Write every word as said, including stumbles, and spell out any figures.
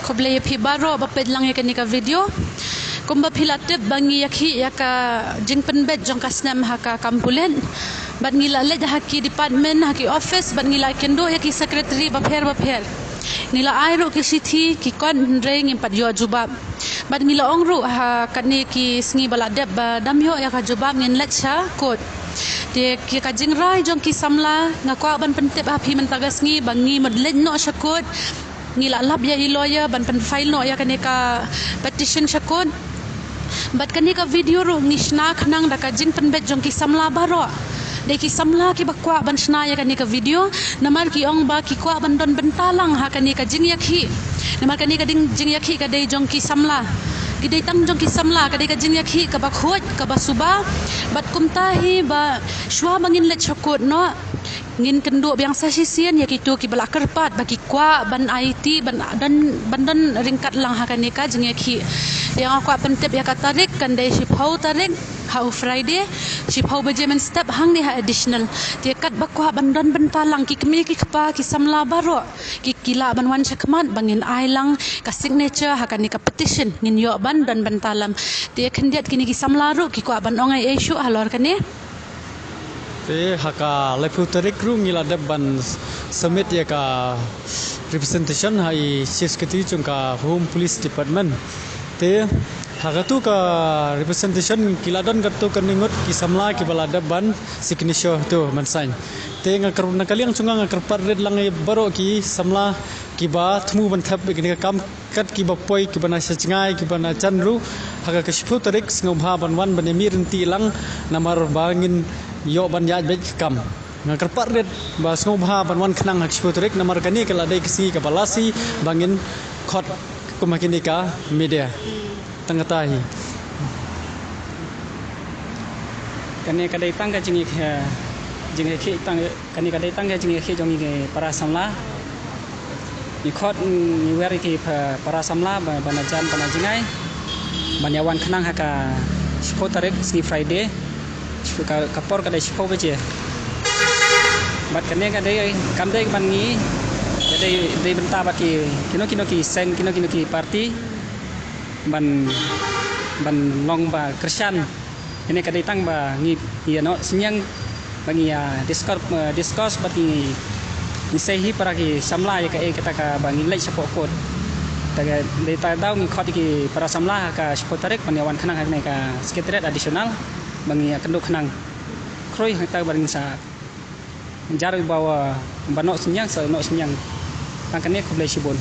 Khublei ïa phi baroh ba peit lang ïa kane ka video. Kumba phi la tip ba ngi ïakhih ïa ka jingpynbeit jong ka snem ha ka kam pulit. Bad ngi la leit ha ki department, ha ki office, bad ngi la kynduh ïa ki secretary bapher bapher. Ngi la ai ruh ki shithi, ki kot, hynrei ngim pat ïoh jubab. Bad ngi la ong ruh ha kane ki sngi ba la dep ba dam ïoh ïa ka jubab ngin leit sha court. Te ki ka jingrai jong ki samla nga kwah ban pyntip ha phi mynta ka sngi ba ngi mut leit noh sha court. Ngi la lap ïa i lawyer ban pynfile noh ïa kane ka petition sha court. Bad kane ka video ruh ngi shna khnang da ka jingpynbeit jong ki samla baroh. Dei ki samla kiba kwah ban shna ïa kane ka video. Namar ki ong ba ki kwah ban don bynta lang ha kane ka jingïakhih. Namar kane ka ding jingïakhih ka dei jong ki samla. Ki dei tang jong ki samla, ka dei ka jingïakhih kaba khuid, kaba suba. Bad kumta hi ba shuwa ba ngin leit sha court noh. Ngin kynduh biang sa shisien ïa kito kiba la kyrpad ba ki kwah ban aiti ban don, ban don ryngkat lang ha kane ka jingïakhih. Te nga kwah pyntip ïa ka tarik kan dei shiphew tarik ha u Friday, shiphew baje mynstep hangne ha additional. Te katba kwah ban don bynta lang ki kmie ki kpa ki samla baroh ki, ki lah ban wan shakhmat ba ngin ai lang ka signature ha kane ka petition ngin ïoh ban don bynta lang. Te khyndiat kine ki samla ruh ki kwah ban ong ei ei shuh halor kane. Te ha ka laiphew tarik ruh ngi la dep ban submit ïa ka representation ha i Chief Secretary jong ka Home Police Department. Te ha katu ka representation ki la don katu ka ningut ki samla kiba la dep ban signature tu ban sign. Te nga kyrpad na ka liang jong nga nga kyrpad rit lang ïa baroh ki samla kiba thmu ban thep ïa kane ka kam, kat kiba poi, kiba na sha jngai, kiba na jan ruh, ha ka shiphew tarik sngewbha ban wan ban ïamih rynti lang namar ba ngin ïoh ban ïaid beit ka kam. Nga kyrpad rit ba sngewbha ban wan khnang ha ka shiphew tarik namar kane ka la dei ka sngi kaba lasi ba ngin khot kum ha kine ka media. Tang kata hi. Kane ka dei tang ka jingïakhih, jingïakhih tang, kane ka dei tang ka jingïakhih jong ngi ki para samla. Ngi khot, ngi wer ïa ki pa-, para samla ba, ba na jan, ba na jngai. Ban ïa wan khnang ha ka shiphew tarik, sngi Friday. Shiphew ka, ka por ka dei shiphew baje. Bad kane ka dei, kam dei ban ngi, ka dei, dei bynta ba ki, kino kino ki seng, kino kino ki party. Ban, ban long ba kyrshan. Kane ka dei tang ba ngi ïa noh synñiang ba ngi ïa discuss, eh, discuss bad ngi, ngi sei hi para ki samla ïa kaei kata kaba ngi leit shapoh court. Ta ka dei ta daw ngi khot ïa ki para samla ha ka shiphew tarik ban ïa wan khnang ha kane ka secretariat additional ba ngi ïa kynduh khnang. Khrui hangta ba ngin sa jar ba wa ba noh synñiang sa noh synñiang. Tang kane, khublei shibun.